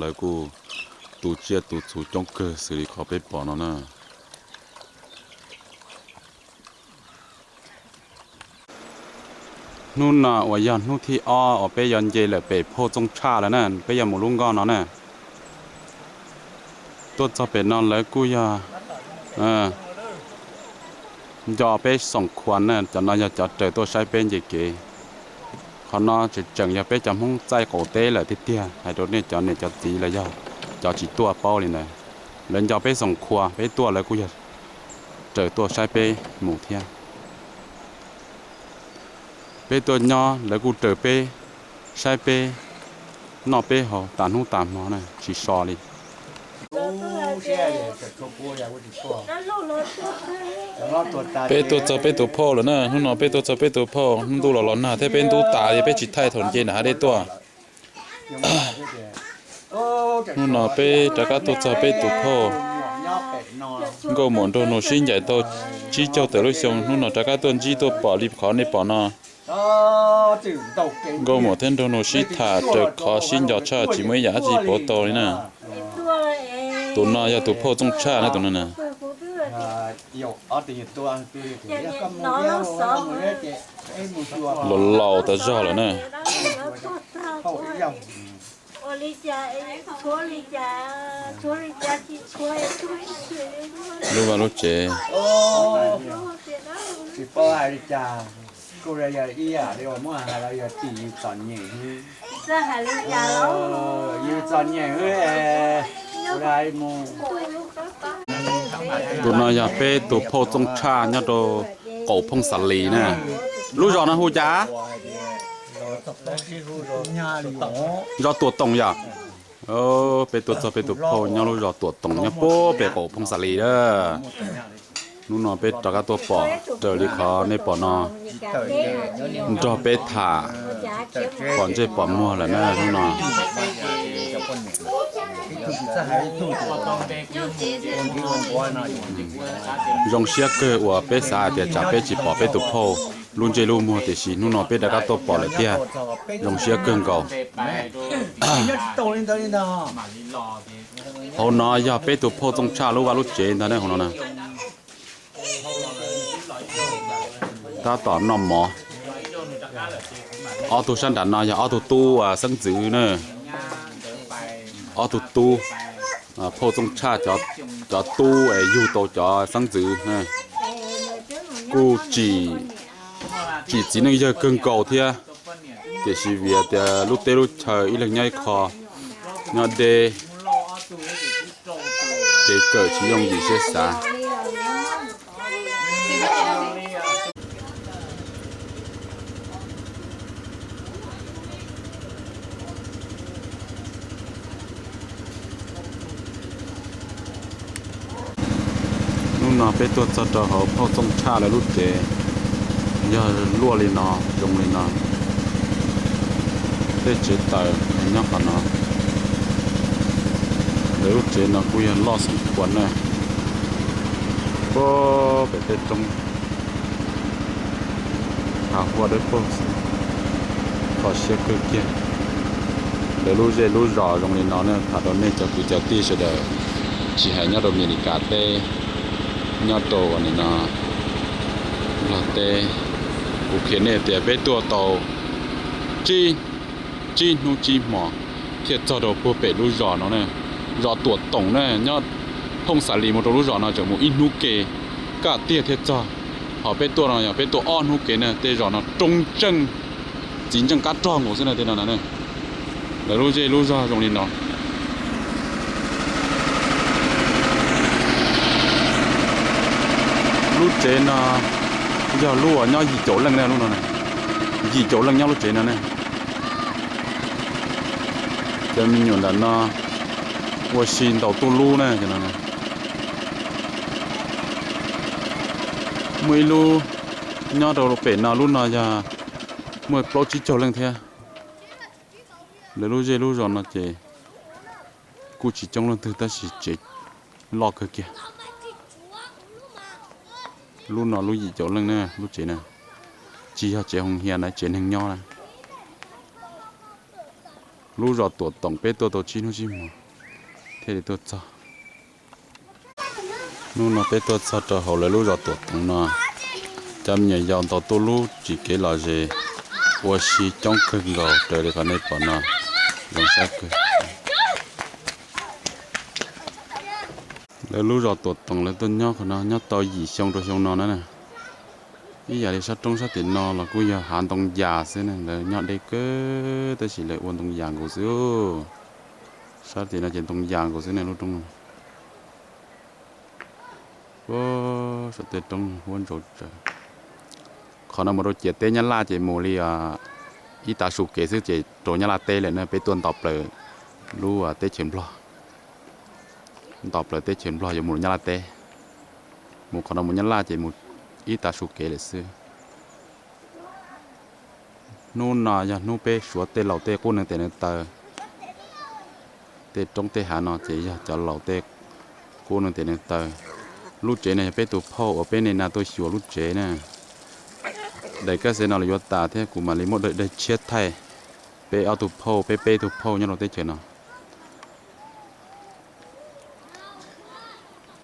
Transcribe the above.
lawv kuj tu tsiaj tu txhu coob kawg xws li qhov peb pom no na. Hnub no uas yog hnub thib ob uas peb yuav nce lawm pem phauj Txooj Tshaj lawm na, peb yuav mus lub nkoj no na. Tuaj txog pem no lawv kuj yog nco peb xoom khua na, cov no yog cov raws tuaj saib peb nce kev. Qhov no tseem tseem yog peb cov Hmoob txaij qaum teb lawm tiag tiag, hais rau nej cov niam cov txiv los yog cov tsis tuaj paub li ntawd. Lawv nco peb xoom khua, peb tuaj lawv kuj yog raws tuaj saib peb mus thiab. Peb tuaj nyob lawv kuj raws peb, saib peb, noj peb haus tas hnub tas hmo na, tsis so li. Peb tuaj txog peb tus phauj lawm na, hnub no peb tuaj txog peb tus phauj, hnub ntuj los los nag thiab peb ntub tas li, peb tsis thaij thaum nce nram hav dej tuaj. Hnub no peb rov qab tuaj txog peb tus phauj. Nkauj Muam Nraug Nus sib ncaim tau tsib caug tawm lub xyoo, hnub no rov qab tuaj ntsib tuaj pom li qhov nej pom no. Nkauj Muam thiab Nraug Nus sib tham raws qhov sib nco tshaj tsis muaj ib yam dab tsi pov tau li na. Tus no yog tus phauj Txooj Tshaj na, tus no na. Laus laus tas zog lawm na. Lub vaj lub tsev. Tus no yog peb tus phauj Txooj Tshaj nyob rau qaum Phooj Xav Lis na. Lub zos no hu cas? Zos Tuam Toom yom. Peb tuaj txog peb tus phauj nyob lub zos Tuam Toom nyob puag pem qaum Phooj Xav Lis na. Hnub no peb rov qab tuaj pom raws li qhov nej pom no, nrog peb tham pom ntsej pom muag lawm na hnub no. Zoo siab kawg uas peb xav hais tias tsam peb tsis pom peb tus phauj lub ntsej lub muag tiam sis hnub no peb rov qab tuaj pom lawm tiag. Zoo siab kawg nkaus. Hauv no yog peb tus phauj Txooj Tshaj lub vaj lub tsev ntag ne, hauv no na. Tab tom noj mov. Ob tug sab nram no yog ob tug tub xeeb ntxwv na. Ob tug tub, phauj Txooj Tshaj cov tub es yug tau cov xeeb ntxwv na. Kuj tsim txiv neej yawg kawg nkaus thiab, tiam sis vim tias lub teb lub chaw ib leeg nyob ib qho, nyob deb, kev kawm tsis yooj yim siab xav. Hnub no peb tuaj txog rau hauv phauj Txooj Tshaj lawv lub tsev, yog luaj li no, zoo li no. Tej tsev taws nyob qhov no. Lawv lub tsev no kuj yog loj xeem khua na. Puag pem tej roob hav huaj dawb paug, kho siab kawg kiag. Lawv lub zej lub zos zoo li no na, tham rau nej cov kwv cov tij sawv daws, tsis hais nyob rau Mes Lis Kas teb, nyob rau uas nim no Nplog teb, kuv qhia nej tias peb tuaj tau tsib, tsib hnub tsib hmo thiaj txog rau puag pem lub zos no na, zos Tuam Toom na. Nyob Phooj Xav Lis mus rau lub zos no tseem mus ib hnub ke kaj tiag thiaj txog. Ho peb tuaj no yog peb tuaj ob hnub ke na, tej zos no roob ntseej, txiv ntseej qab rog nkaus xwb na tej no na. Lawv lub zej lub zog zoo li no. Lub tsev no yog lub uas nyob yim caum leej na, lub no na, yim caum leej nyob lub tsev no ne. Cov me nyuam nram no ua si ntaus tuj lub na. Muaj ib lub nyob rau pem no, lub no yog muaj plaub tsib caug leej thiab. Lawv lub zej lub zos no ces kuj tsis coob leej twg tab sis tsev loj kawg kiag. Lub no lub yim caum leej na, lub tsev na, tsis yog tsev hoo hia na, tsev neeg nyob na. Lub zos Tuam Toom peb tuaj tau tsib hnub tsib hmo thiaj li tuaj txog. Hnub no peb tuaj txog rau hauv lawv lub zos Tuam Toom no, cov me nyuam yaus ntaus tuaj lub tsis kev lom zem, ua si coob kawg nkaus raws li qhov nej pom no, zoo sab kawg. Lawv lub zos Tuam Toom lawv tuaj nyob qhov no nyob tau yim xyoo rau xyoo no na. Ib yam li sab roob sab tim no los kuj yog hav ntoo yas xwb na, lawv nyob deb kawg tab sis lawv ua ntoo yas nkaus xwb. Sab tim no ces ntoo yas nkaus xwb ne lub roob no. Saum tej roob huab ntsaus tsaws. Qhov no mus rau ciam teb Nyab Laj ces mus li ib tav su kev xwb ces rau Nyab Laj teb lawm na, peb tuaj nto plaws lub teb chaws Nplog. Nto plaws teb chaws Nplog yuav mus rau Nyab Laj teb. Mus qhov no mus Nyab Laj ces mus ib tav su kev lawm xwb. Hnub no yog hnub peb suav tej laus tej qub neev tes neev taw. Tej roob tej hav no ces yog cov laus tej qub neev tes neev taw. Lub tsev no yog peb tus phauj uas peb niaj hnub tuaj xyuas lub tsev na. Daim kaj xev no los yuav tas thiab kuv mam li muab daim tshiab thaij. Peb ob tug phauj, peb peb tug phauj nyob rau teb chaws no.